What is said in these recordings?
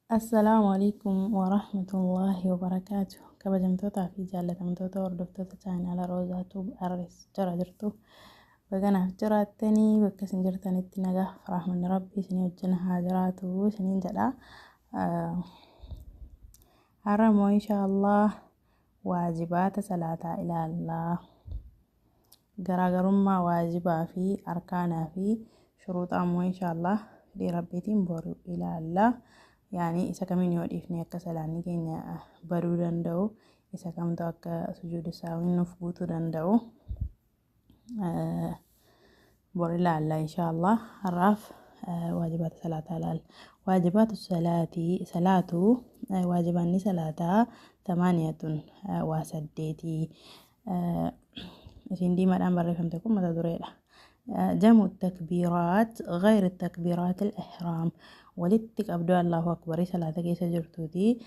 Assalaamu alaikum warahmatullaahi wabarakaatu. Kabajamtootaa fi jaallatamtoota hordoftoota chaanaala Roozaa Tuub Arres jira jirtu. Baganaaf jiraattanii bakka isin jirtanitti nagaa fi rahmanni Rabbii isinii wajjin haa jiraatu isiniin jedha. Har'a immoo inshaallah waajibaata salaataa ilaallaa. Garaagarummaa waajibaa fi arkaanaa fi shuruuxaa immoo inshaallah fedhii Rabbiitiin boru ilaalla. Yaani isa kamiin yoo dhiifne akka salaanni keenya baduu danda'u, isa kamtu akka sujuuda saawiin nuuf guutuu danda'u bor ilaalla inshaallah. Har'aaf waajibaata salaataa ilaalla. Waajibaatu salaatii salaatu, waajibaanni salaataa tamaaniyatun, waa saddeetii. Isin diimaadhaan barreeffamte kun mata dureedha. Jamu takbiiraat gayri takbiiraat al-ihraam, walitti qabduu Allahu akbarii salaata keessa jirtuuti.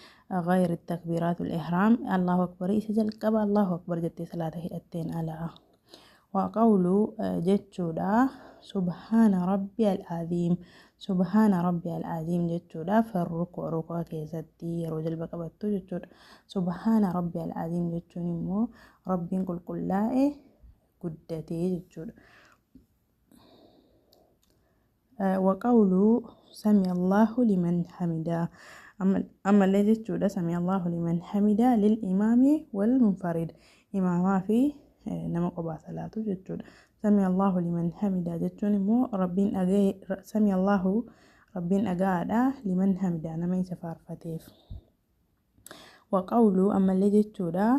Gayri takbiiraat al-ihraam, Allahu akbarii isa jalqaba Allahu akbar jettee salaata hidhatteen alaa. Wa qawlu jechuudha, subhaana rabbi al-aziim, subhaana rabbi al-aziim jechuudha. Farruku rukuu keessatti yeroo jilba qabattu jechuudha. Subhaana rabbi al-aziim jechuun immoo Rabbiin qulqullaa'e guddatee jechuudha. Wa qawlu sami Allahu liman hamida, ammallee jechuudha sami Allahu liman hamida lil imaami wal munfarid, imaamaa fi nama qophaa salaatu jechuudha. Sami Allahu liman hamida jechuun immoo Rabbiin dhagaye, sami Allahu Rabbiin dhaga'aadha, liman hamida nama isa faarfateef. Wa qawlu ammallee jechuudha,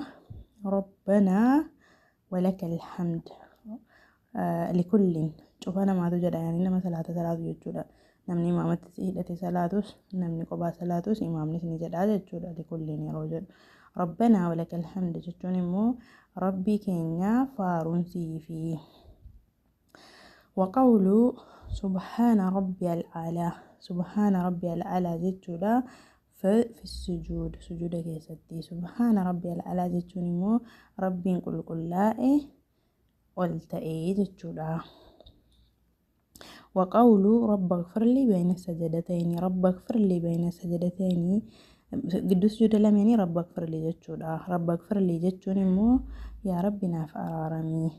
rabbanaa walaka alhamd likullin, cufa namaatu jedha, yaani nama salaata salaatu jechuudha. Namni imaamatti hidhate salaatus, namni kophaa salaatus, imaamnis ni jedha jechuudha. Likullin yeroo jedhu, rabbanaa walaka alhamd jechuun immoo Rabbii keenya faaruun siifi. Wa qawlu subhaana rabbi al'aalaa, subhaana rabbi al'aalaa jechuudha fi sujuud, sujuuda keessatti subhaana rabbi al'aalaa jechuun immoo Rabbiin qulqullaa'e ol ta'ee jechuudha. Wa qawlu rabba gfirli bayna sajadatayni, rabba gfirli bayna sajadatayni gidduu sujuuda lameenii rabba gfirli jechuudha. Rabba gfirli jechuun immoo yaa Rabbi naaf araaramii.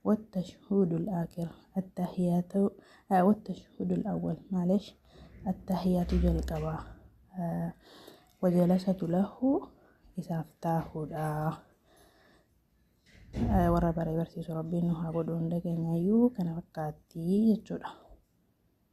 والتشهد الآخر التحيات، والتشهد الأول معلش التحيات jalqaba وجلسة له isaaf taahuudha. Warra baree barsiisu Rabbiin nu haa godhu hunda keenyayyuu. Kana fakkaatti jechuudha.